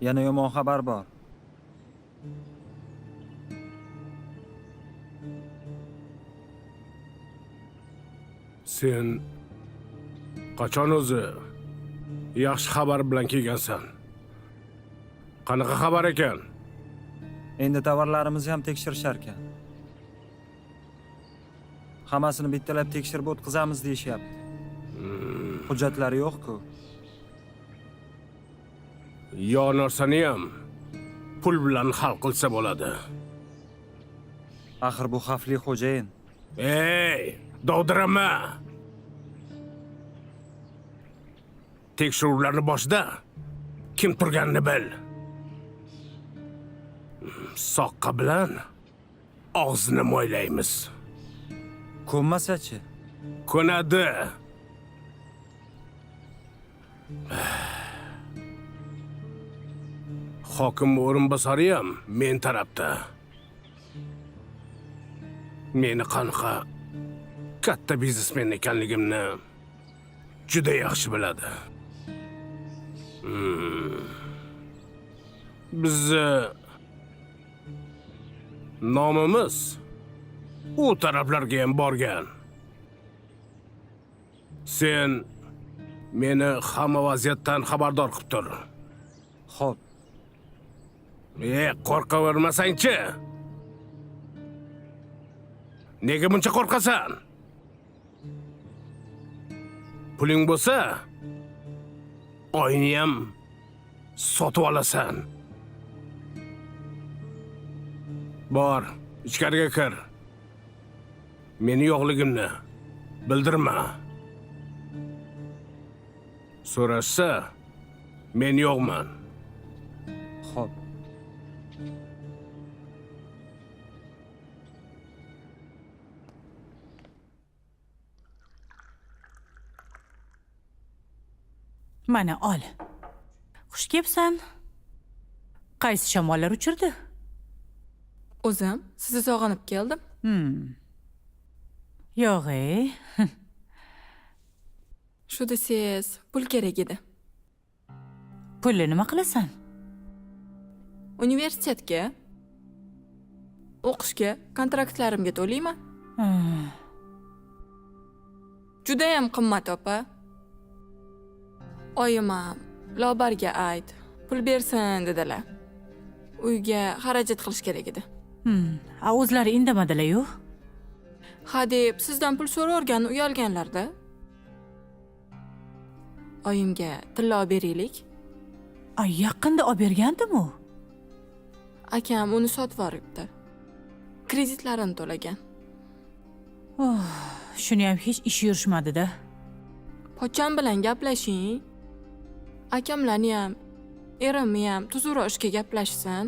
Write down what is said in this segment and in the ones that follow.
Yana yomon xabar bor. Sen qachon o'zi yaxshi xabar bilan kelgansan? Qanaqa xabar ekan? Endi tovarlarimizni ham tekshirishar ekan. Hammasini bittalab tekshirib o'tkazamiz deyishyapti. Hujjatlari yo'q-ku. Yo narsani ham pul bilan hal qilsa bo'ladi. Axir bu xavfli xo'jayin. Ey, dovdirama. Tekshiruvlarni boshida kim turganini bil. Soqqa bilan og'zini moylaymiz. Ko'nmasa-chi? Ko'nadi. Hokim o'rinbosari ham men tarafda. Meni qanaqa katta biznesmen ekanligimni juda yaxshi biladi. Bizni nomimiz u taraflarga ham borgan. Sen meni hamma vaziyatdan xabardor qilib tur. Xo'p. Qo'rqavermasang-chi? Nega buncha qo'rqasan? Puling bo'lsa, oyni ham sotib olasan. Bor, ichkariga kir. Meni yo'qligimni bildirma. So'rashsa, men yo'qman. Xo'p. Mana ol. Xush kelibsan. Qaysi shamollar uchirdi? O'zim sizni sog'inib keldim. Yo'q-ey. Shu desangiz, pul kerak edi. Pulni nima qilasan? Universitetga o'qishga kontraktlarimga to'layman. Judayam qimmat opa. Oyim ham Lobarga ayt, pul bersin dedilar. Uyga xarajat qilish kerak edi. A o'zlari indamadilar-yu? Ha deb sizdan pul so'raverganni uyalganlar-da. Oyimga tilla olib beraylik. Ay, yaqinda olib bergandim-u. Akam uni sotib yuboribdi. Kreditlarini to'lagan. Oh, shuni ham hech ish yurishmadi-da. Pochcham bilan gaplashing. Akamlarni ham, erimni ham tuzukroq ishga gaplashsin.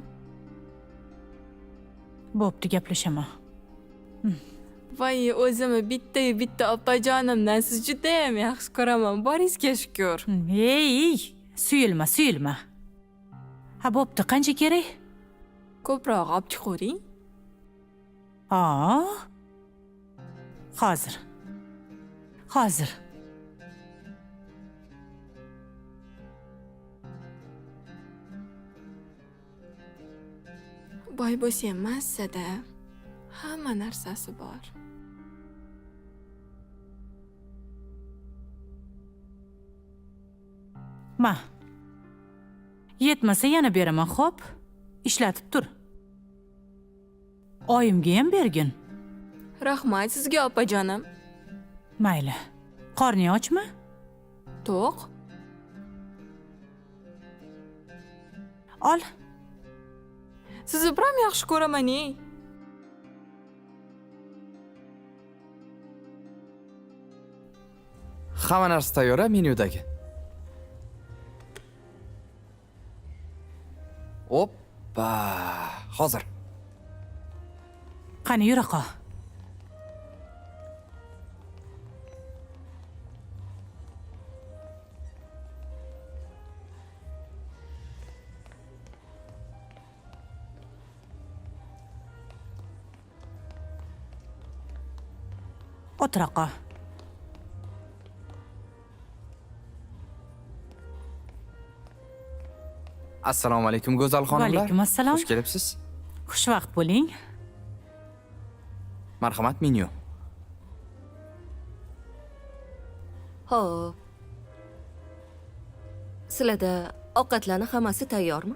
Bo'pti, gaplashaman. Voy, o'zimni bitta-yu bitta opajonimdan siz juda ham yaxshi ko'raman. Boringizga shukr. Ey, suyulma, suyulma. Ha, bo'pti, qancha kerak? Ko'proq olib chiqavering. Ha. Hozir. Hozir. Boy bo'lsa ham massada hamma narsasi bor. Ma. Yetmasa yana beraman, xo'p? Ishlatib tur. Oyimga ham bergin. Rahmat sizga opajonim. Mayli. Qorning ochmi? To'q. Ol. Sizni biram yaxshi ko'raman-ey. Hamma narsa tayyor-a menyudagi. Oppa, hozir. Qani yura qol. O'tira qol. Assalomu alaykum go'zal xonimlar. Vaalaykum assalom. Xush kelibsiz. Xushvaqt bo'ling. Marhamat, menyu. Xo'p. Sizlarda ovqatlarni hammasi tayyormi?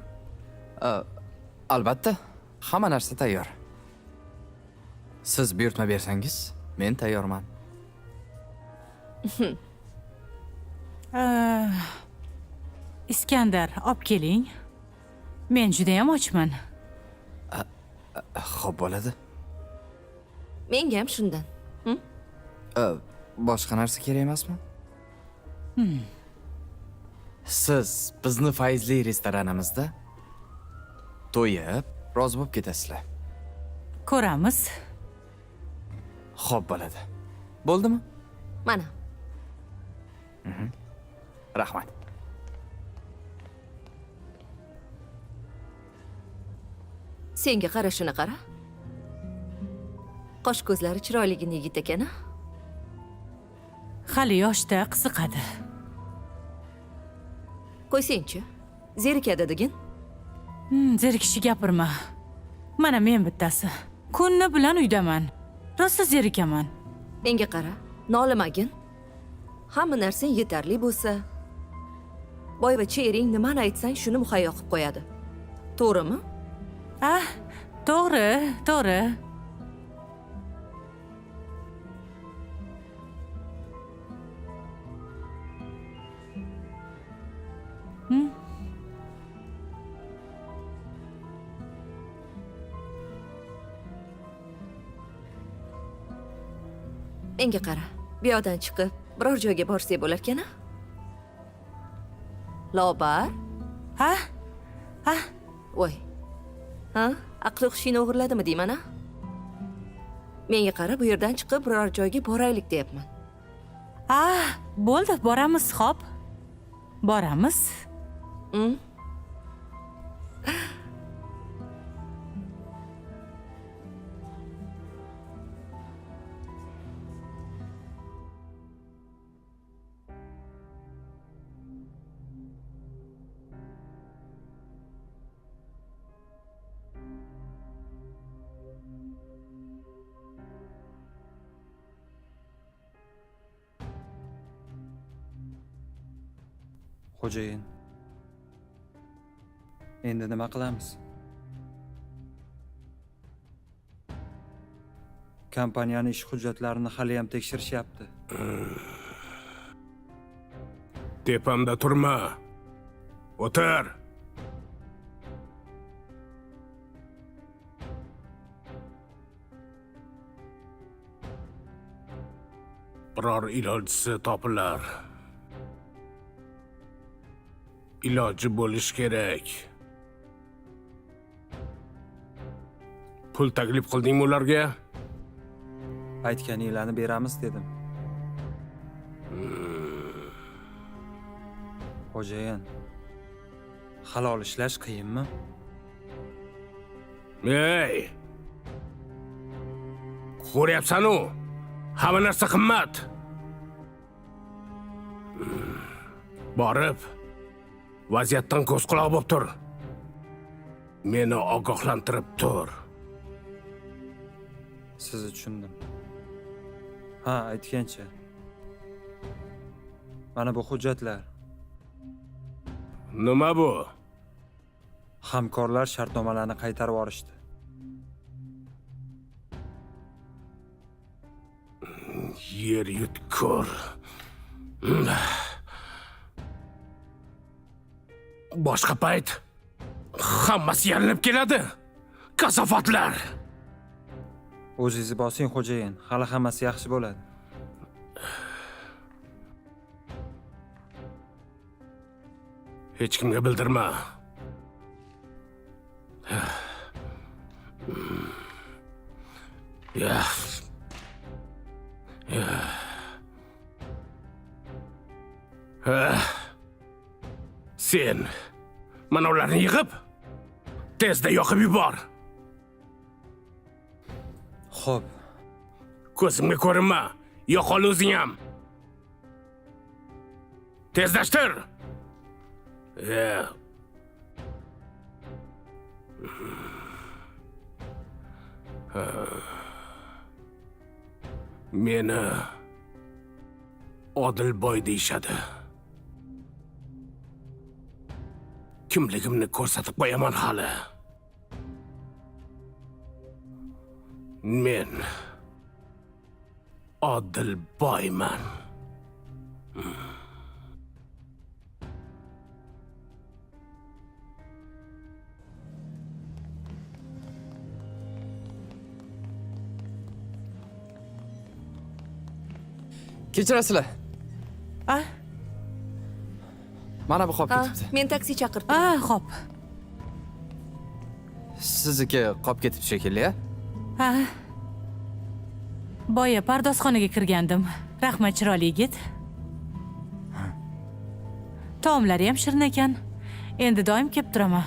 Albatta, hamma narsa tayyor. Siz buyurtma bersangiz, men tayyorman. Iskandar, olib keling. Men judayam ochman. Xo'p bo'ladi. Menga ham shundan. Boshqa narsa kerak emasmi? Siz bizni fayzli restoranimizda to'yib, rozi bo'lib ketasizlar. Ko'ramiz. Xo'p bo'ladi. Bo'ldimi? Mana. Rahmat. Senga qarashini qara. Qosh ko'zlari chiroyligini yigit ekan, a? Hali yoshda qiziqadi. Qo'ysangchi. Zerikadi degin. Zerikishi gapirma. Mana men bittasi. Kunni bilan uydaman. Rosa zerikaman. Menga qara, nolimagin. Hamma narsang yetarli bo'lsa, boyvachcha ering nimani aytsang shuni muhayyo qilib qo'yadi. To'g'rimi? Ah, to'g'ri, to'g'ri. Menga qara, bu yoqdan chiqib biror joyga borsak bo'larkan-a? Lobar? Ha? Ha? Voy. Ha? Aqli hushingni o'g'irladimi deyman-a? Menga qara, bu yerdan chiqib biror joyga boraylik deyapman. Ah, bo'ldi, boramiz, xo'p. Boramiz. Xo'jayin. Endi nima qilamiz? Kompaniyaning ish hujjatlarini hali ham tekshirishyapti. Tepamda turma. O'tir. Biror ilojisi topilar. Iloji bo'lish kerak. Pul taklif qildingmi ularga? Aytganinglarni beramiz dedim. Xo'jayin, halol ishlash qiyinmi? Ey! Ko'ryapsan-u, hamma narsa qimmat. Borib vaziyatdan ko'z quloq bo'lib tur. Meni ogohlantirib tur. Sizni tushundim. Ha, aytgancha. Mana bu hujjatlar. Nima bu? Hamkorlar shartnomalarni qaytarib yuborishdi. Yer yutkur. Boshqa payt hammasi yalinib keladi. Kasofatlar. O'zingizni bosing, xo'jayin. Hali hammasi yaxshi bo'ladi. Hech kimga bildirma. Ya. Ya. Sen mana ularni yig'ib tezda yoqib yubor. Xo'p. Ko'zimga ko'rinma. Yo'qol o'zing ham. Tezlashtir. Meni Odilboy deyishadi. Kimligimni ko'rsatib qo'yaman hali. Men Odilboyman. Kechirasizlar. A? Mana bu qolib ketibdi. Men taksi chaqirdim. A, xo'p. Sizniki qolib ketibdi shekilli, a? Ha. Boya pardozxonaga kirgandim. Rahmat, chiroyli yigit. Taomlari ham shirin ekan. Endi doim kelib turaman.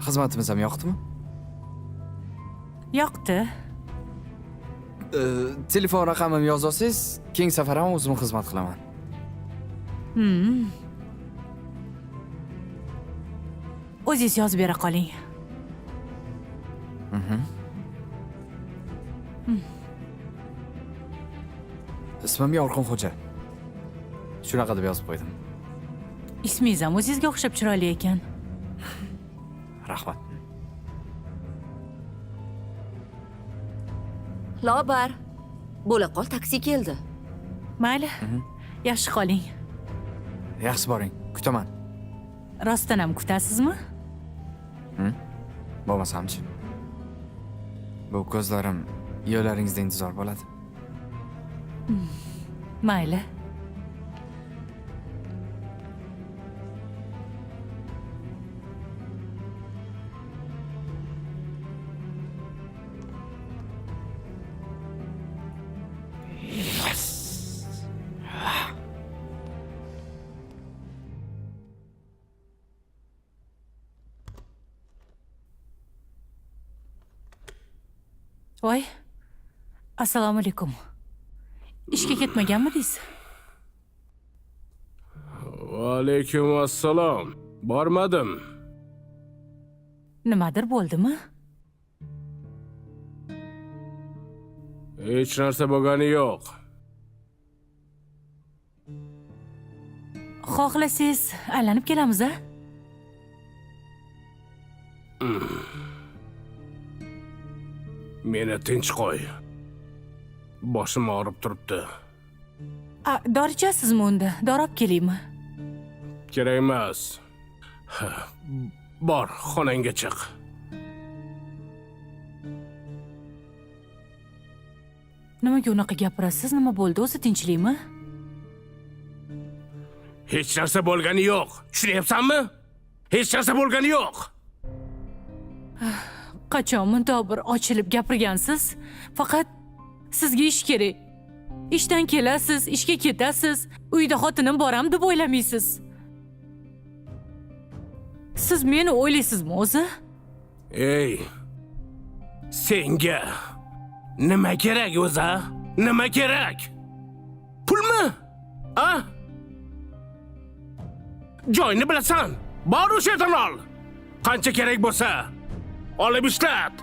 Xizmatimiz ham yoqdimi? Yoqdi. Telefon raqamimni yozib olsangiz, keyingi safar ham o'zim xizmat qilaman. O'zingiz yozib bera qoling. Ismim Yorqinxo'ja. Shunaqa deb yozib qo'ydim. Ismingiz ham o'zingizga o'xshab chiroyli ekan. Rahmat. Lobar. Bo'la qol, taksi keldi. Mayli. Yaxshi qoling. Yaxshi boring, kutaman. Rostdan ham kutasizmi? Bo'lmasamchi. Bu ko'zlarim yo'llaringizda intizor bo'ladi. Mayli. Voy. Assalomu alaykum. Ishga ketmaganmidingiz? Va alaykum assalom. Bormadim. Nimadir bo'ldimi? Hech narsa bo'lgani yo'q. Xohlasangiz aylanib kelamiz, a? Meni tinch qo'y. Boshim og'rib turibdi. A, dori ichasizmi unda? Dori olib kelaymi? Kerak emas. Bor, xonangga chiq. Nimaga unaqa gapirasiz? Nima bo'ldi o'zi, tinchlikmi? Hech narsa bo'lgani yo'q. Tushunyapsanmi? Hech narsa bo'lgani yo'q. Qachon mundoq bir ochilib gapirgansiz? Faqat sizga ish kerak. Ishdan kelasiz, ishga ketasiz, uyda xotinim boram deb o'ylamaysiz. Siz meni o'ylaysizmi o'zi? Ey, senga nima kerak o'zi? Nima kerak? Pulmi? A? Joyini bilasan. Bor o'sha yerdan ol. Qancha kerak bo'lsa olib ishlat.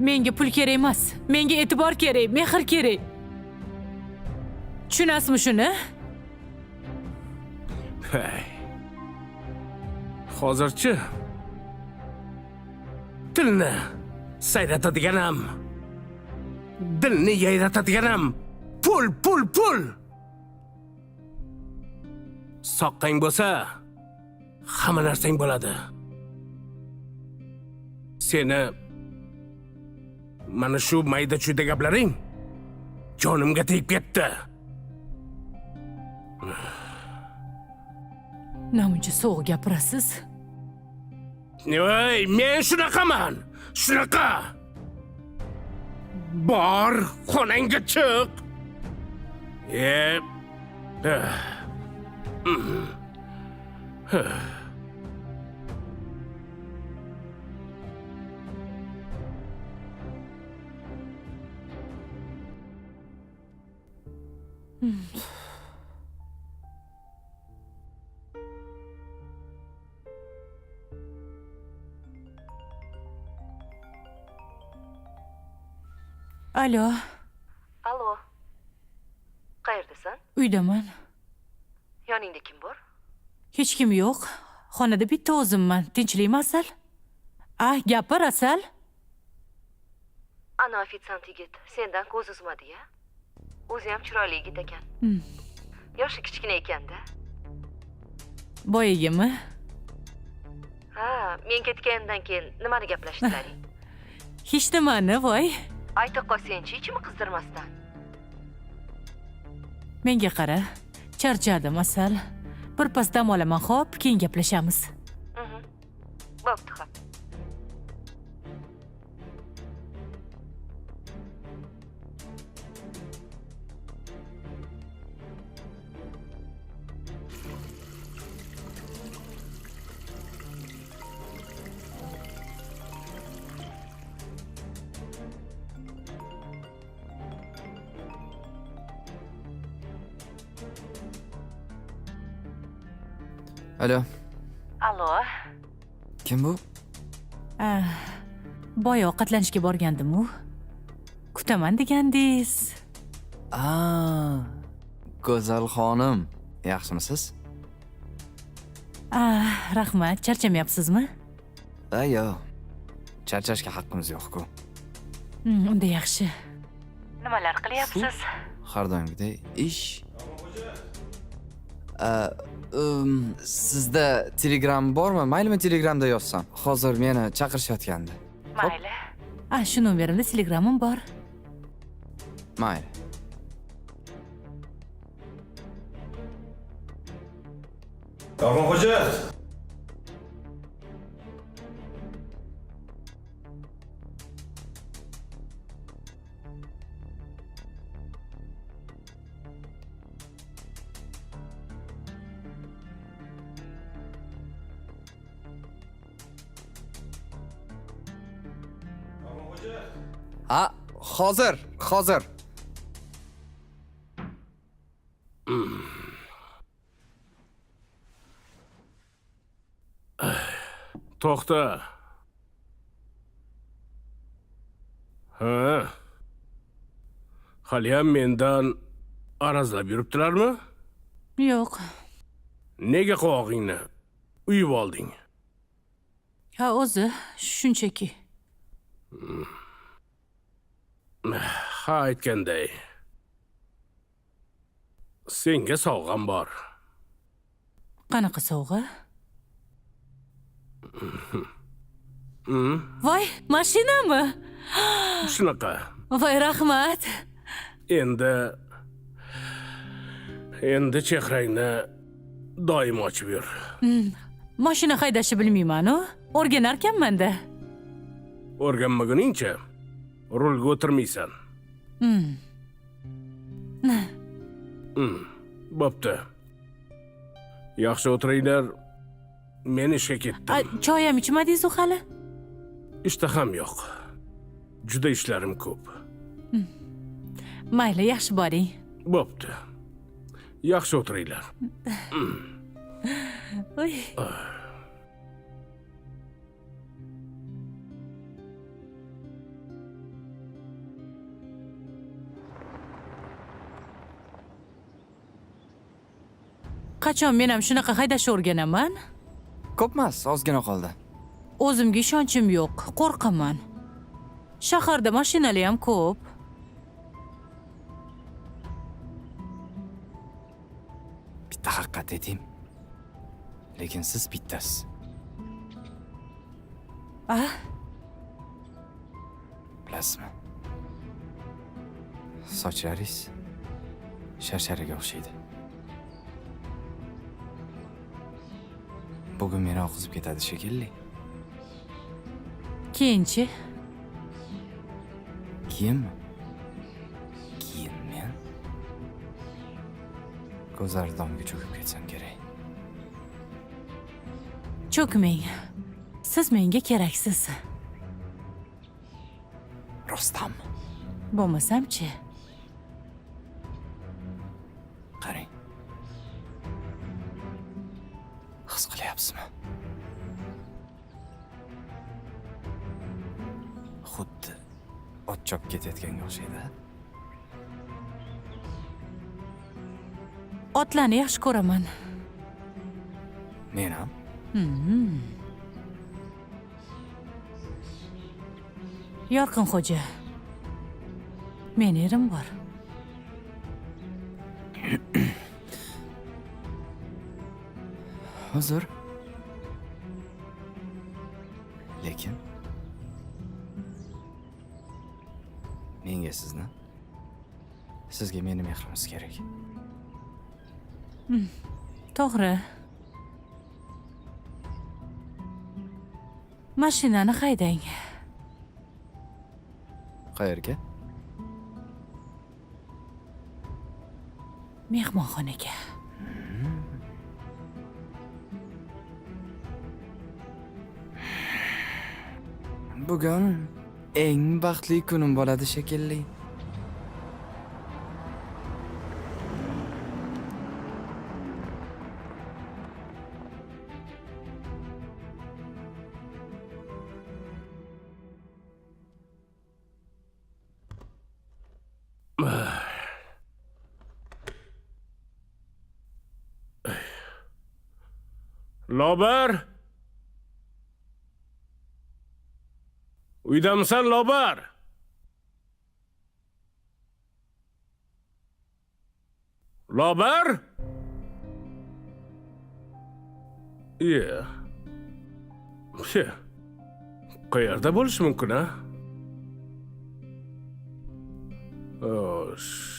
Menga pul kerak emas. Menga e'tibor kerak, mehr kerak. Tushunasizmi shuni? Hey. Hozirchi tilni sayratadigan ham, dilni yayratadigan ham pul, pul, pul. Soqqang bo'lsa hamma narsang bo'ladi. Seni mana shu mayda-chuyda gaplaring jonimga tegib ketdi. Namuncha sovuq gapirasiz? Ey, men shunaqaman, shunaqa. Bor, xonangga chiq. Alo. Alo. Qayerdasan? Uydaman. Yoningda kim bor? Hech kim yo'q. Xonada bitta o'zimman. Tinchlikmi, Asal? A, gapir, Asal. Ana ofitsiant yigit sendan ko'z uzmadi-ya. O'zi ham chiroyli yigit ekan. Yoshi kichkina ekanda. Boyagimi? Ha, men ketganimdan keyin nimani gaplashdlaring? Hech nimani, voy. Ayta qolsangchi, ichimni qizdirmasdan. Menga qara. Charchadim, Asal. Bir pas dam olaman, xo'p, keyin gaplashamiz. Bo'pti, xo'p. Alo. Alo. Kim bu? Boya ovqatlanishga borgandim-u. Kutaman degandingiz. Go'zal xonim, yaxshimisiz? Rahmat, charchamayapsizmi? Yo'q. Charchashga haqqimiz yo'q-ku. Unda yaxshi. Nimalar qilyapsiz? Har doimgidek ish. Sizda Telegram bormi? Maylimi Telegramda yozsam? Hozir meni chaqirishayotgandi. Mayli. Shu nomerimda Telegramim bor. Mayli. Yorg'inxo'ja! Ha, hozir, hozir. To'xta. Ha. Haliyam mendan arazlab yuribdilarmi? Yo'q. Nega qovog'ingni uyib olding? Ha, o'zi shunchaki. Ha, aytganday. Senga sovg'am bor. Qanaqa sovg'a? Voy, mashinami? Shunaqa. Voy, rahmat. Endi chehrangni doim ochib yur. Mashina haydashni bilmayman-u, o'rganarkanman-da. O'rganmaguningcha rulga o'tirmaysan. Bo'pti. Yaxshi o'tiringlar. Men ishga ketdim. Choy ham ichmadingiz-u hali? Ishtaham yo'q. Juda ishlarim ko'p. Mayli, yaxshi boring. Bo'pti. Yaxshi o'tiringlar. Oy. Qachon men ham shunaqa haydashni o'rganaman? Ko'p emas, ozgina qoldi. O'zimga ishonchim yo'q, qo'rqaman. Shaharda mashinalar ham ko'p. Bitta haqiqat aytayim. Lekin siz bittasiz. A? Bilasizmi? Sochlaringiz sharsharaga o'xshaydi. Bugun meni oqizib ketadi shekilli. Keyinchi? Keyinmi? Keyin men ko'zlar domga cho'kib ketsam kerak. Cho'kmang. Siz menga keraksiz. Rostdanmi? Bo'lmasamchi? Qarang. His qilyapsizmi? Xuddi ot Ot chopib ketayotganga o'xshaydi. Otlarni yaxshi ko'raman. Men ham. Yorqinxo'ja. Meni erim bor. Uzr. Lekin menga sizni, sizga meni mehrimiz kerak. To'g'ri. Mashinani haydang. Qayerga? Mehmonxonaga. Bugun eng baxtli kunim bo'ladi shekilli. Lobar! Uydamisan, Lobar? Lobar? Iya. She. Qayerda bo'lishi mumkin, a? Osh.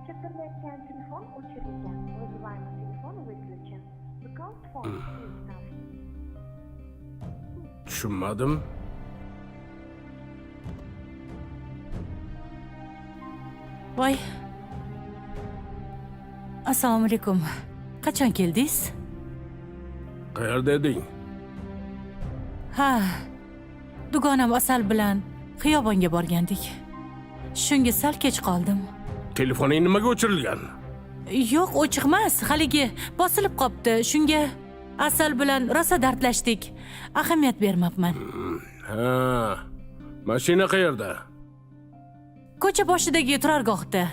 Chaqirilayotgan telefon o'chirilgan. Вызываемый телефон выключен. The called phone is off. Tushunmadim. Voy. Assalomu alaykum. Qachon keldingiz? Qayerda eding? Ha. Dugonam Asal bilan xiyobonga borgandik. Shunga sal kech qoldim. Telefoning nimaga o'chirilgan? Yo'q, o'chiq emas, haligi bosilib qopti. Shunga Asal bilan rosa dardlashdik. Ahamiyat bermabman. Ha. Mashina qayerda? Ko'cha boshidagi turargohda.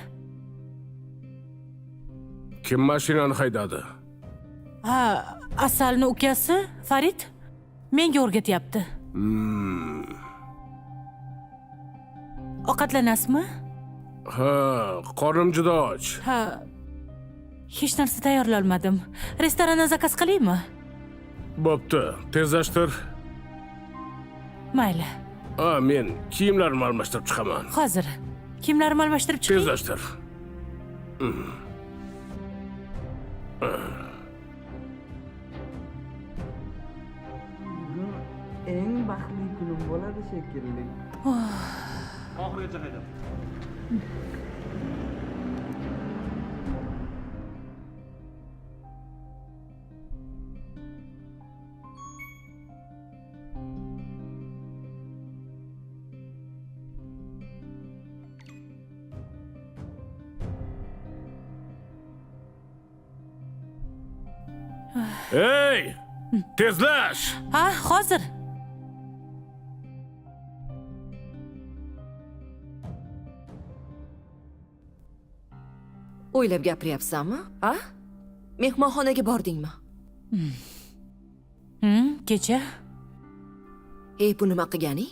Kim mashinani haydadi? Ha, Asalni ukasi Farid menga o'rgatyapti. Ovqatlanasizmi? Ha, qornim juda och. Ha. Hech narsa tayyorlolmadim. Restorandan zakaz qilaymi? Bo'pti, tezlashtir. Mayli. Ha, men kiyimlarimni almashtirib chiqaman. Hozir. Kiyimlarimni almashtirib chiqing. Tezlashtir. Bugun eng baxtli kunim bo'ladi shekilli. Oxirigacha haydab. Ey! Tezlash! Ha, hozir. O'ylab gapiryapsanmi? Ha? Mehmonxonaga bordingmi? Kecha. Ey, bu nima qilganing?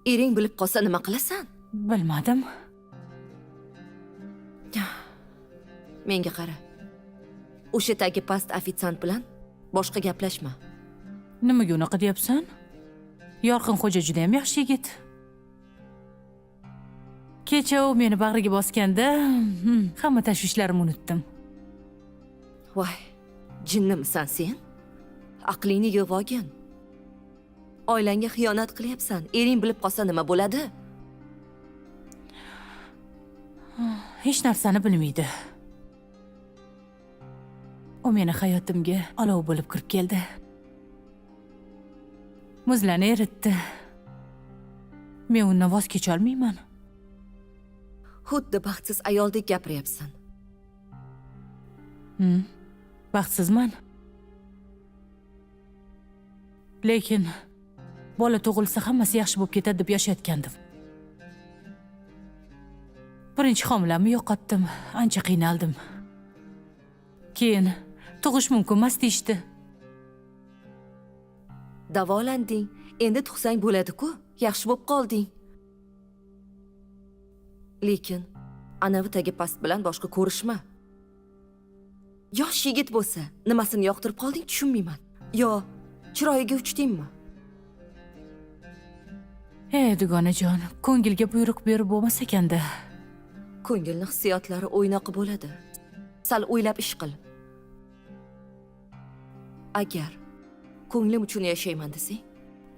Ering bilib qolsa nima qilasan? Bilmadim. Menga qara. O'sha tagi past ofitsiant bilan boshqa gaplashma. Nimaga unaqa deyapsan? Yorqinxo'ja juda ham yaxshi yigit. Kecha u meni bag'riga bosganda, hamma tashvishlarimni unutdim. Voy, jinnimisan sen? Aqlingni yig'ib olgin. Oilangga xiyonat qilyapsan. Ering bilib qolsa nima bo'ladi? Hech narsani bilmaydi. U meni hayotimga olov bo'lib kirib keldi. Muzlarni eritdi. Men undan voz kecha olmayman. Xuddi baxtsiz ayoldek gapiryapsan. Baxtsizman. Lekin bola tug'ilsa hammasi yaxshi bo'lib ketadi deb yashayotgandim. Birinchi homilamni yo'qotdim, ancha qiynaldim. Keyin tug'ish mumkin emas deyishdi. Davolanding, endi tug'sang bo'ladi-ku, yaxshi bo'lib qolding. Lekin anavi tagi past bilan boshqa ko'rishma. Yosh yigit bo'lsa, nimasini yoqtirib qolding tushunmayman. Yo, chiroyiga uchdingmi? Ey dugonajon, ko'ngilga buyruq berib bo'lmas ekanda. Ko'ngilni hissiyotlari o'ynoqi bo'ladi. Sal o'ylab ish qil. Agar ko'nglim uchun yashayman desang,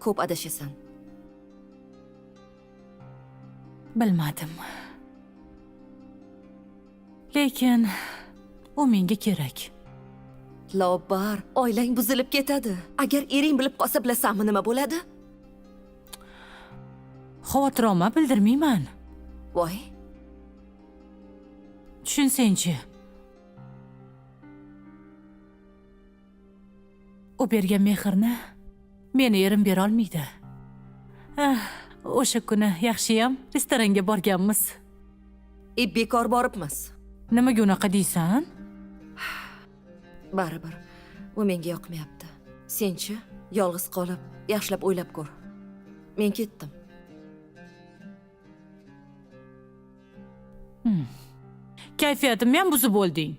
ko'p adashasan. Bilmadim. Lekin u menga kerak. Lobar, oilang buzilib ketadi. Agar ering bilib qolsa, bilasanmi nima bo'ladi? Xavotir olma, bildirmayman. Voy, Tushunsangchi. U bergan mehrni meni erim bera olmaydi. Ah, o'sha kuni yaxshiyam restoranga borganmiz. Bekor boribmiz. Nimaga unaqa deysan? Baribir bu menga yoqmayapti. Senchi yolg'iz qolib, yaxshilab o'ylab ko'r. Men ketdim. Kayfiyatimni ham buzib bo'lding.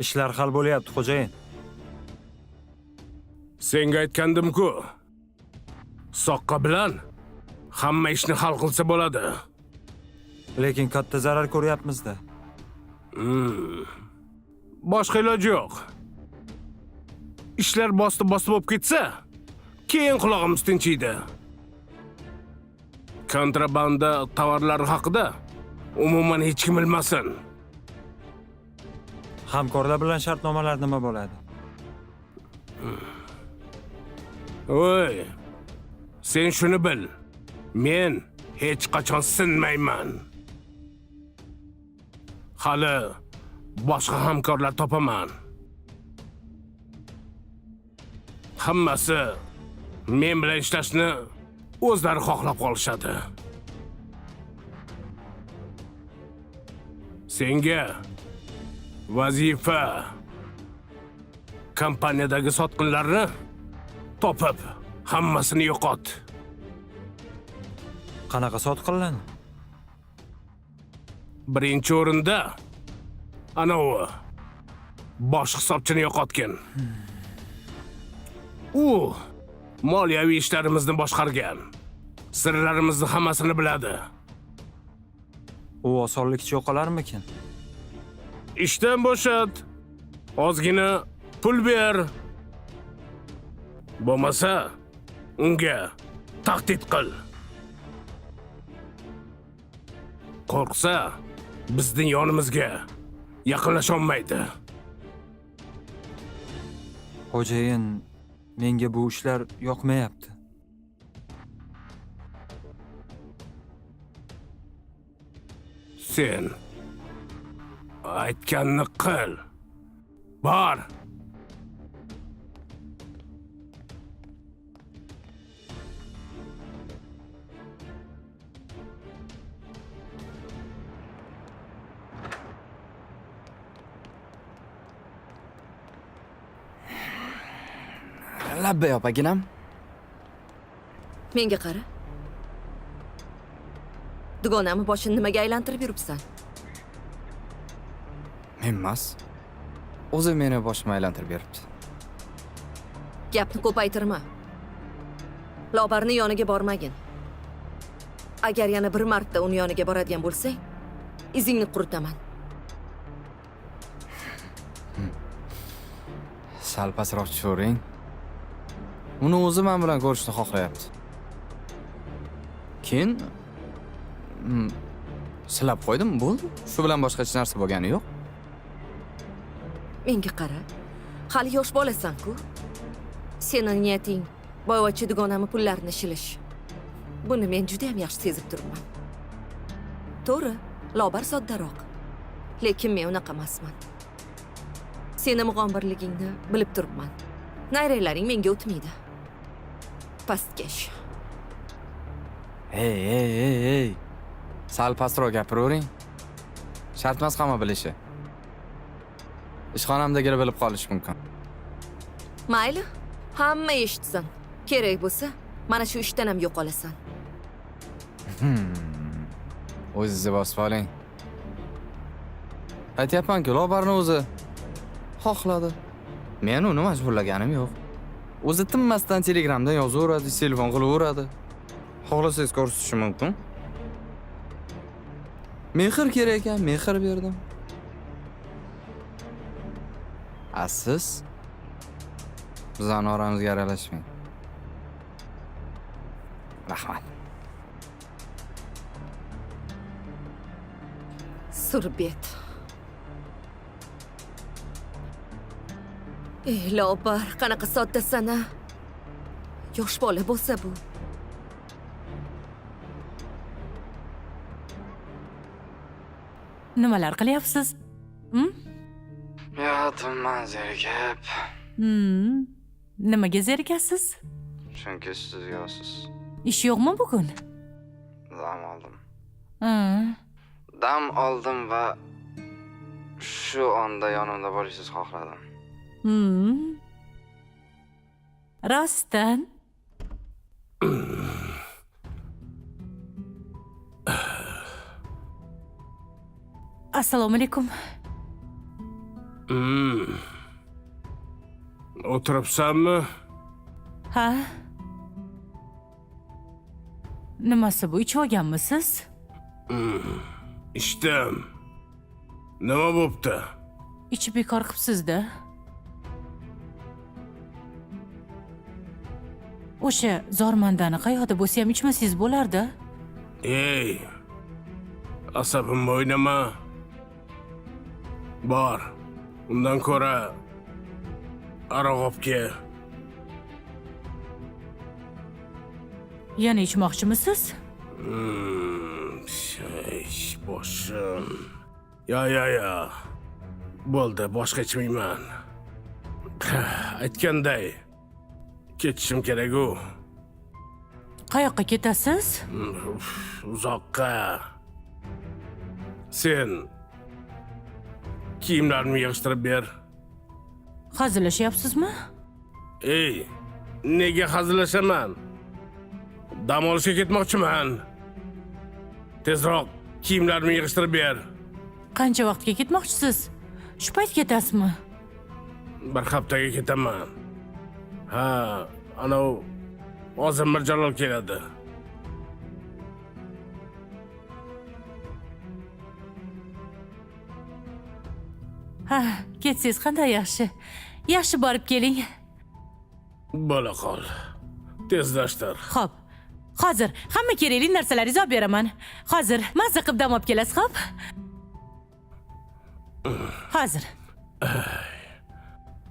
Ishlar hal bo'lyapti, xo'jayin. Senga aytgandim-ku. Soqqa bilan hamma ishni hal qilsa bo'ladi. Lekin katta zarar ko'ryapmiz-da. Boshqa iloji yo'q. Ishlar bosti-bosti bo'lib ketsa, keyin qulog'imiz tinchiydi. Kontrabanda tovarlari haqida umuman hech kim bilmasin. Hamkorlar bilan shartnomalar nima bo'ladi? Oy, sen shuni bil. Men hech qachon sinmayman. Hali boshqa hamkorlar topaman. Hammasi men bilan ishlashni o'zlari xohlab qolishadi. Senga vazifa kompaniyadagi sotqinlarni topib, hammasini yo'qot. Qanaqa sotqinlarni? Birinchi o'rinda ana u bosh hisobchini yo'qotgin. U moliyaviy ishlarimizni boshqargan. Sirlarimizni hammasini biladi. U osonlikcha yo'qolarmikin? Ishdan bo'shat. Ozgina pul ber. Bo'lmasa unga tahdid qil. Qo'rqsa bizning yonimizga yaqinlasha olmaydi. Xo'jayin, menga bu ishlar yoqmayapti. Sen aytganni qil. Bor. Labbay opaginam. Menga qara. Dugonamni boshini nimaga aylantirib yuribsan? Men emas. O'zi meni boshimni aylantirib beribdi. Gapni ko'paytirma. Lobarni yoniga bormagin. Agar yana bir marta uni yoniga boradigan bo'lsang, izingni quritaman. Sal pastroq tushavering. Uni o'zi men bilan ko'rishni xohlayapti. Keyin Silab qo'ydim, bo'ldi. Shu bilan boshqa hech narsa bo'lgani yo'q. Menga qara. Hali yosh bolasan-ku. Seni niyating boyvachcha dugonamni pullarini shilish. Buni men juda ham yaxshi sezib turibman. To'g'ri, Lobar soddaroq. Lekin men unaqa emasman. Seni mug'ombirligingni bilib turibman. Nayranglaring menga o'tmaydi. Pastkash. Ey, ey, ey, ey. Sal pastroq gapiravering. Shart emas hamma bilishi. Ishxonamdagilar bilib qolishi mumkin. Mayli, hamma eshitsin. Kerak bo'lsa, mana shu ishdan ham yo'qolasan. O'zingizni bosib oling. Aytyapman-ku, Lobarni o'zi xohladi. Men uni majburlaganim yo'q. O'zi tinmasdan Telegramdan yozaveradi, telefon qilaveradi. Xohlasangiz ko'rsatishim mumkin. Mehr kerak ekan, mehr berdim. A siz bizning oramizga aralashmang. Rahmat. Surbet. Ey, Lobar, qanaqa soddasan-a? Yosh bola bo'lsa bu. Nimalar qilyapsiz? Yotimman zerikib. Nimaga zerikasiz? Chunki siz yo'qsiz. Ish yo'qmi bugun? Dam oldim. Dam oldim va shu onda yonimda bo'lishingizni xohladim. Rostdan. Assalomu alaykum. O'tiribsanmi? Ha. Nimasi bu, ichib olganmisiz? Ichdim. Nima bo'pti? Ichib bekor qilibsiz-da. O'sha zormandani qayoqda bo'lsa ham ichmasangiz bo'lardi. Ey, asabimni o'ynama. Bor, undan ko'ra aroq olib kel. Yana ichmoqchimisiz? Boshim. Ya, ya, ya. Bo'ldi, boshqa ichmayman. Aytganday, ketishim kerak-u. Qayoqqa ketasiz? Uzoqqa. Sen kiyimlarimni yig'ishtirib ber. Hazillashyapsizmi? Ey, nega hazillashaman? Dam olishga ketmoqchiman. Tezroq kiyimlarimni yig'ishtirib ber. Qancha vaqtga ketmoqchisiz? Shu payt ketasizmi? Bir haftaga ketaman. Ha, anov hozir Mirjalol keladi. Ha, ketsangiz qanday yaxshi. Yaxshi borib keling. Bo'la qol. Tezlashtir. Xo'p. Hozir hamma kerakli narsalaringizni olib beraman. Hozir mazza qilib dam olib kelasiz, xo'p? Hozir.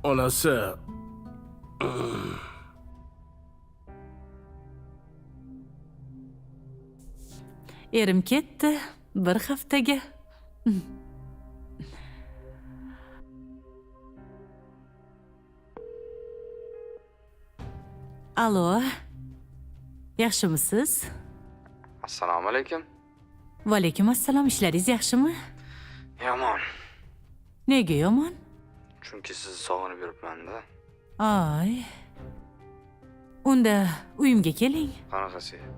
Onasi. Erim ketdi bir haftaga. Alo. Yaxshimisiz? Assalomu alaykum. Va alaykum assalom. Ishlaringiz yaxshimi? Yomon. Nega yomon? Chunki sizni sog'inib yuribman-da. Ay. Unda uyimga keling. Qanaqasiga?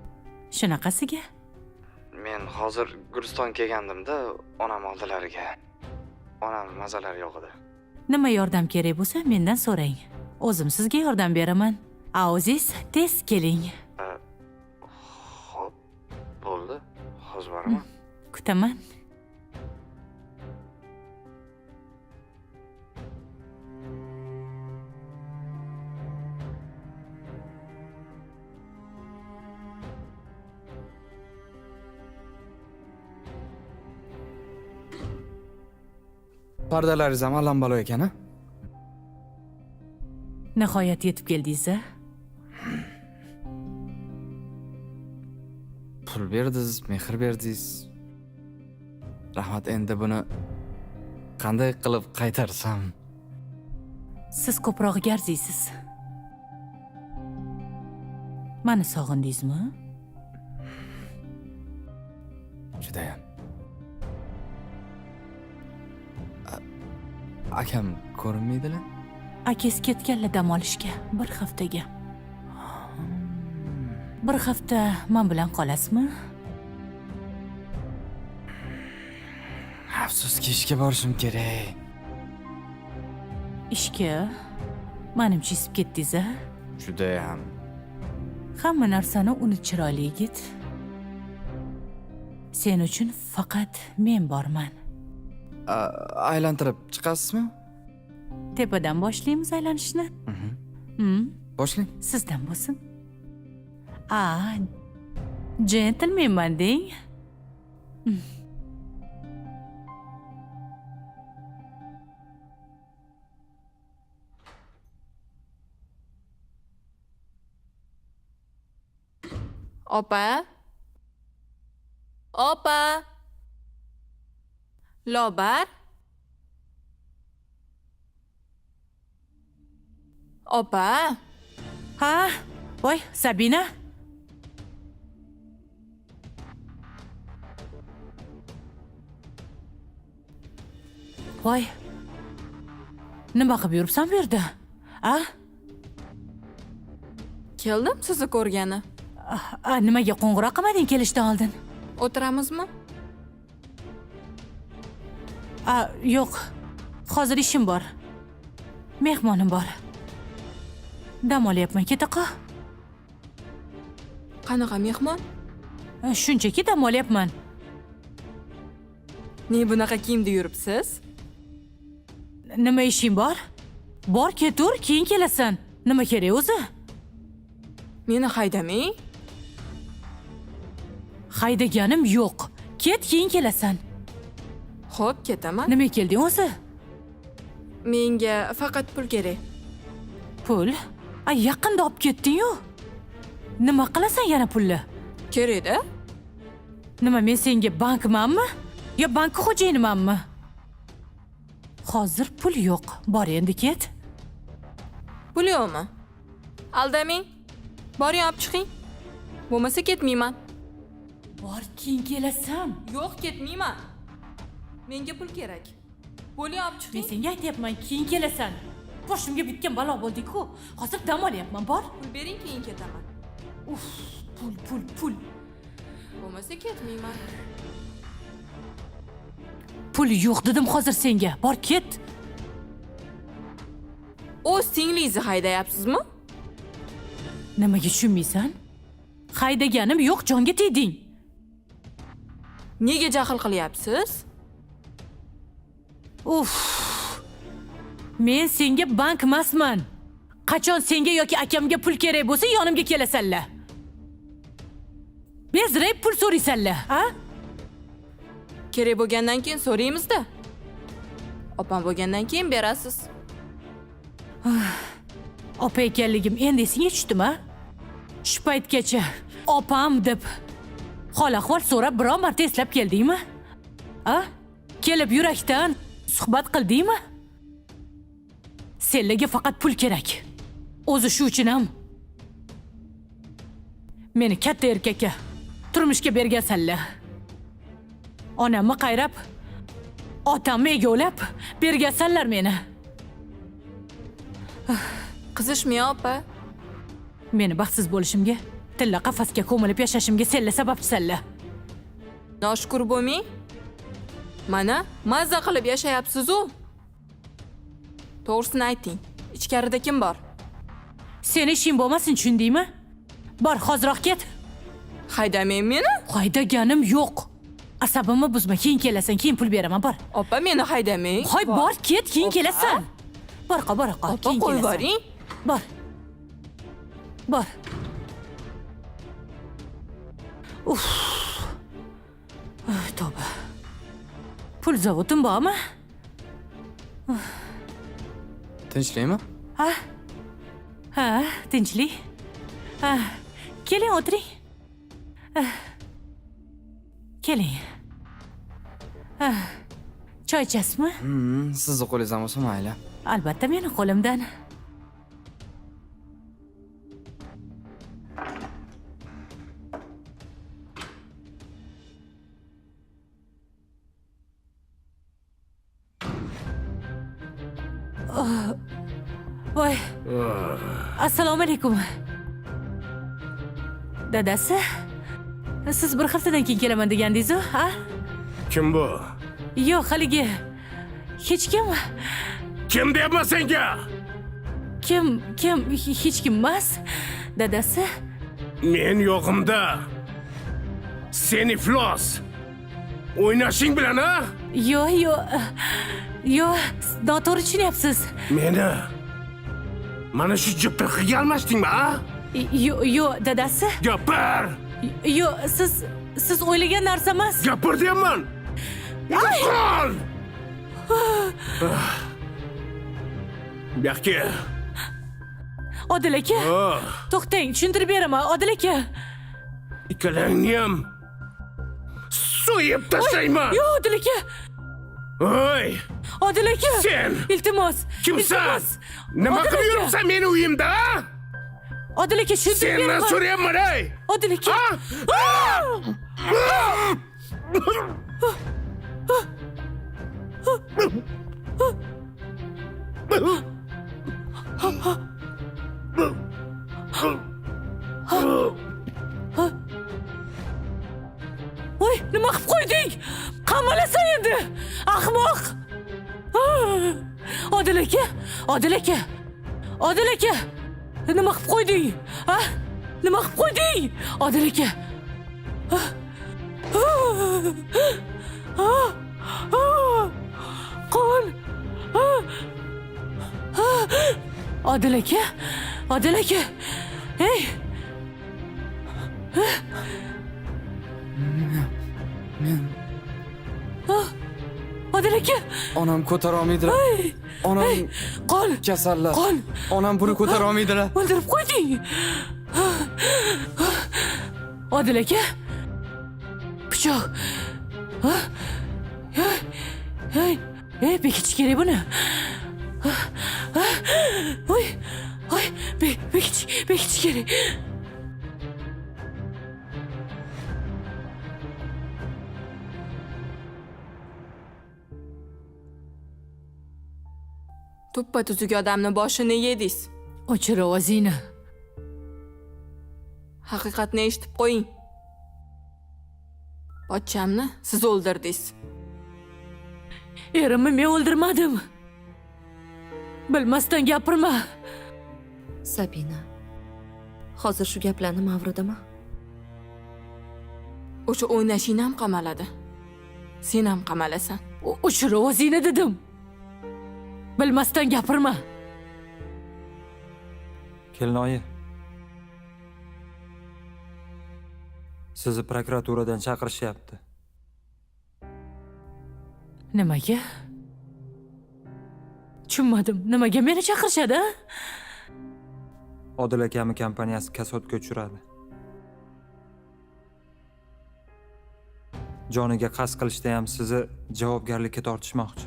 Shunaqasiga. Men hozir Guliston kelgandim-da, onam oldilariga. Onam mazalari yo'q edi. Nima yordam kerak bo'lsa mendan so'rang. O'zim sizga yordam beraman. A o'zingiz tez keling. Xo'p, bo'ldi. Hozir boraman. Kutaman. Pardalaringiz ham allambalo ekan, a? Nihoyat yetib keldingiz-a? Pul berdingiz, mehr berdingiz. Rahmat, endi buni qanday qilib qaytarsam? Siz ko'prog'iga arziysiz. Mani sog'indingizmi? Judayam. Akam ko'rinmaydilar? Akasi ketganlar dam olishga bir haftaga. Bir hafta men bilan qolasizmi? Afsuski, ishga borishim kerak. Ishga? Manimcha isib ketdingiz-a? Judayam. Hamma narsani unut, chiroyli yigit. Sen uchun faqat men borman. Aylantirib chiqasizmi? Tepadan boshlaymiz aylanishni. Boshlang. Sizdan bo'lsin. A, jentlmenman deng. Opa. Opa. Lobar. Opa. Ha, voy, Sabina. Voy. Nima qilib yuribsan bu yerda? A? Keldim sizni ko'rgani. A, nimaga qo'ng'iroq qilmading kelishdan oldin? O'tiramizmi? A, yo'q. Hozir ishim bor. Mehmonim bor. Dam olyapman, keta qol. Qanaqa mehmon? Shunchaki dam olyapman. Ne bunaqa kiyimda yuribsiz? Nima ishing bor? Bor, ketur, keyin kelasan. Nima kerak o'zi? Meni haydamang. Haydaganim yo'q. Ket, keyin kelasan. Xo'p, ketaman. Nima kelding o'zi? Menga faqat pul kerak. Pul? A, yaqinda olib ketding-ku. Nima qilasan yana pulni? Kerak-da. Nima, men senga bankmanmi? Yo bankka xo'jayinimanmi? Hozir pul yo'q. Bor endi ket. Pul yo'qmi? Aldamang. Boring olib chiqing. Bo'lmasa ketmayman. Bor, keyin kelasan. Yo'q, ketmayman. Menga pul kerak. Bo'ling olib Men chiqing. senga aytyapman, keyin kelasan. Boshimga bitgan balo bo'ldi-ku. Hozir dam olyapman, bor. Pul bering, keyin ketaman. Uf, pul, pul, pul. Bo'lmasa ketmayman. Pul yo'q dedim hozir senga. Bor, ket. O'z singlingizni haydayapsizmi? Nimaga tushunmaysan? Haydaganim yo'q, jonga tegding. Nega jahl qilyapsiz? Uf. Men senga bank emasman. Qachon senga yoki akamga pul kerak bo'lsa, yonimga kelasanlar. Bezrayib pul so'raysanlar, ha? Kerak bo'lgandan keyin so'raymiz-da. Opam bo'lgandan keyin berasiz. Opa ekanligim endi esingga tushdimi? Shu paytgacha opam deb hol ahvol so'rab biror marta eslab keldingmi? A? Kelib yurakdan suhbat qildingmi? Senlarga faqat pul kerak. O'zi shu uchun ham meni katta erkakka turmushga bergansanlar. Onamni qayrab, otamni egovlab bergansanlar meni. Qizishmang opa. Meni baxtsiz bo'lishimga, tilla qafasga ko'milib yashashimga senlar sababchisanlar. Noshukur bo'lmang. Mana mazza qilib yashayapsiz-u. To'g'risini ayting. Ichkarida kim bor? Seni ishing bo'lmasin, tushundingmi? Bor, hoziroq ket. Haydamang meni. Haydaganim yo'q. Asabimni buzma, keyin kelasan, keyin pul beraman, bor. Opa, meni haydamang. Hoy, bor, ket, keyin Opa. kelasan. Bor, qol, bor, qol, Opa, keyin qo'yib kelasan. yuboring. Bor. Bor. Uf. Tavba. Pul zavodim bormi? Tinchlikmi? Ha? Ha, tinchlik. Ha, keling o'tiring. Keling. Ha, choy ichasizmi? Sizni qo'lingizdan bo'lsa mayli. Albatta meni qo'limdan. Voy. Assalomu alaykum. Dadasi, siz bir haftadan keyin kelaman degandingiz-ku, ha? Kim bu? Yo'q, haligi hech kim. Kim deyapman senga? Kim, hech kim emas. Dadasi. Men yo'g'imda sen iflos o'ynashing bilan, ha? Yo'q, yo'q. Yo'q, noto'g'ri tushunyapsiz. Meni mana shu jipirqiga almashdingmi, ha? Yo'q, yo'q, dadasi. Gapir! Yo'q, siz o'ylagan narsa emas. Gapir deyapman. Yo'qol! Buyoqqa. Odil aka. To'xtang, tushuntirib beraman, Odil aka. Ikkalangni ham so'yib tashlayman. Yo'q, Odil aka. Oy! Odil aka. Sen! Iltimos. Kimsan? Nima qilib yuribsan meni uyimda, ha? Odil aka, tushuntirib beraman. Sendan so'rayapman, ey! Odil aka. Voy, nima qilib qo'yding? Qamalasan endi. Ahmoq. Odil aka, Odil aka. Odil aka. Nima qilib qo'yding? Ha? Nima qilib qo'yding? Odil aka. Qo'l. Odil aka, Odil aka. Ey! Men Odil aka. Onam ko'tara olmaydilar. Onam qol. Kasallar. Qol. Onam buni ko'tara olmaydilar. O'ldirib qo'yding. Odil aka. Pichoq. Ey, ey, bekitish kerak buni. Voy, voy, bekitish kerak. Tuppa tuzuk odamni boshini yedingiz. O'chir ovozingni. Haqiqatni eshitib qo'ying. Pochchamni siz o'ldirdingiz. Erimni men o'ldirmadim. Bilmasdan gapirma. Sabina, hozir shu gaplarni mavridimi? O'sha o'ynashing ham qamaladi. Sen ham qamalasan. O'chir ovozingni dedim. Bilmasdan gapirma. Kelinoyi. Sizni prokuraturadan chaqirishyapti. Nimaga? Tushunmadim. Nimaga meni chaqirishadi? Odil akamni kompaniyasi kasodga uchradi. Joniga qasd qilishda ham sizni javobgarlikka tortishmoqchi.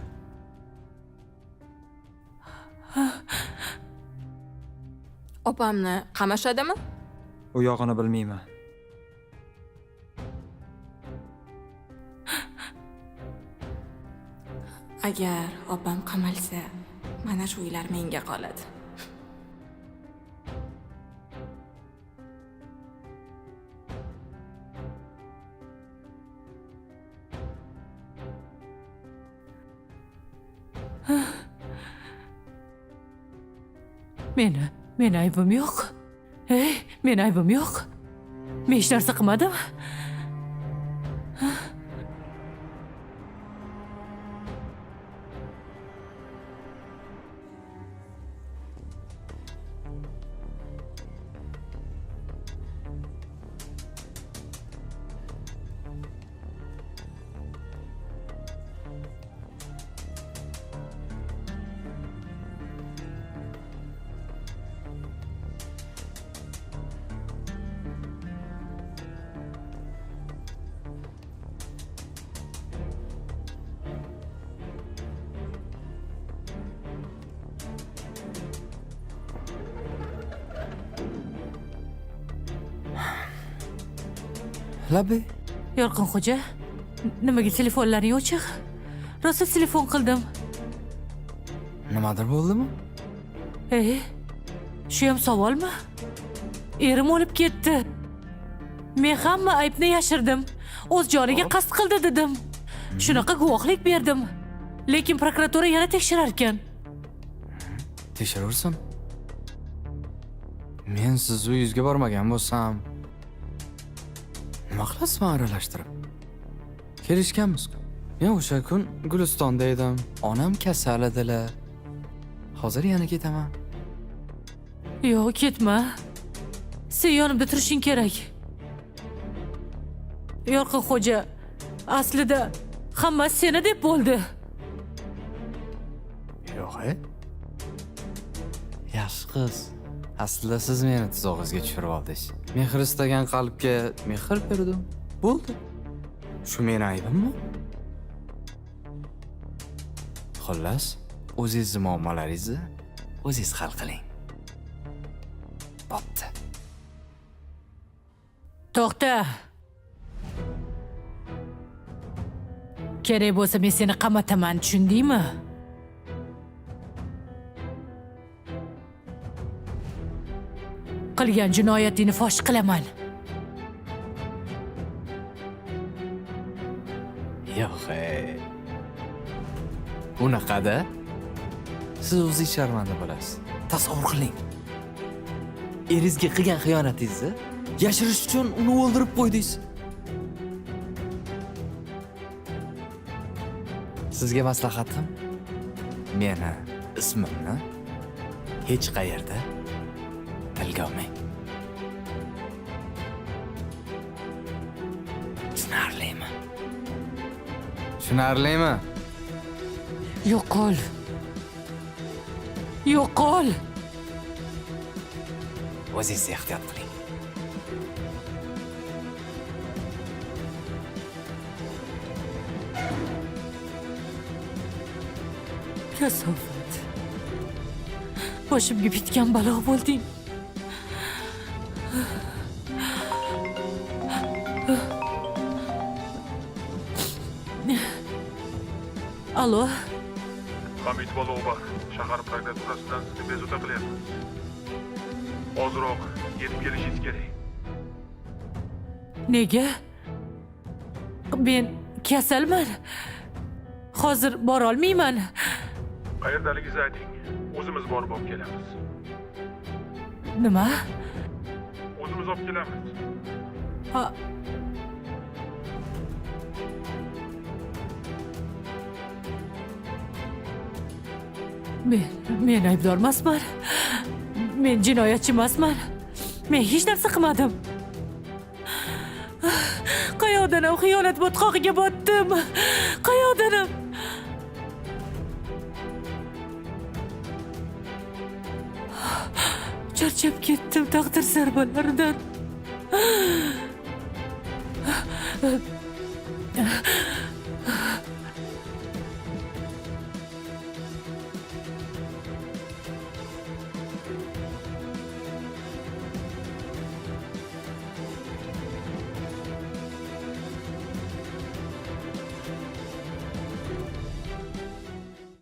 Opamni qamashadimi? U yog'ini bilmayman. Agar opam qamalsa, mana shu uylar menga qoladi. Meni aybim yo'q. Ey, meni aybim yo'q. Men hech narsa qilmadim. Labbay. Yorqinxo'ja, nimaga telefonlaring o'chiq? Rosa telefon qildim. Nimadir bo'ldimi? Shu ham savolmi? Erim o'lib ketdi. Men hamma aybni yashirdim. O'z joniga qasd qildi dedim. Shunaqa guvohlik berdim. Lekin prokuratura yana tekshirar ekan. Tekshiraversin. Men sizni uyingizga bormagan bo'lsam, nima qilasiz men aralashtirib? Kelishganmiz-ku. Men o'sha kun Gulistonda edim. Onam kasal edilar. Hozir yana ketaman. Yo'q, ketma. Sen yonimda turishing kerak. Yorqinxo'ja, aslida hammasi seni deb bo'ldi. Yo'q, e? Yaxshi qiz. Aslida siz meni tuzog'ingizga tushirib oldingiz. Mehr istagan qalbga mehr berdim. Bo'ldi. Shu meni aybimmi? Xullas, o'zingizni muammolaringizni o'zingiz hal qiling. Bo'pti. To'xta. Kerak bo'lsa men seni qamataman, tushundingmi? Qilgan jinoyatingni fosh qilaman. Yo'q, ey. Unaqada siz o'zingiz sharmanda bo'lasiz. Tasavvur qiling. Eringizga qilgan xiyonatingizni yashirish uchun uni o'ldirib qo'ydingiz. Sizga maslahatim, meni ismimni hech qayerda tilga olmang. Tushunarlimi? Tushunarlimi? Yo'qol. Yo'qol. O'zingizni ehtiyot qiling. Kasofat. Boshimga bitgan balo bo'lding. Alo. Hamid Balobar, shahar prokuraturasidan sizni bezovta qilyapmiz. Ozroq yetib kelishingiz kerak. Nega? Men kasalman. Hozir bora olmayman. Qayerdaligingizni ayting. O'zimiz borib olib kelamiz. Nima? O'zimiz olib kelamiz. Ha. Men aybdor emasman. Men jinoyatchi emasman. Men hech narsa qilmadim. Qayoqdan ham xiyonat botqog'iga botdim. Qayoqdan ham? Charchab ketdim taqdir zarbalaridan.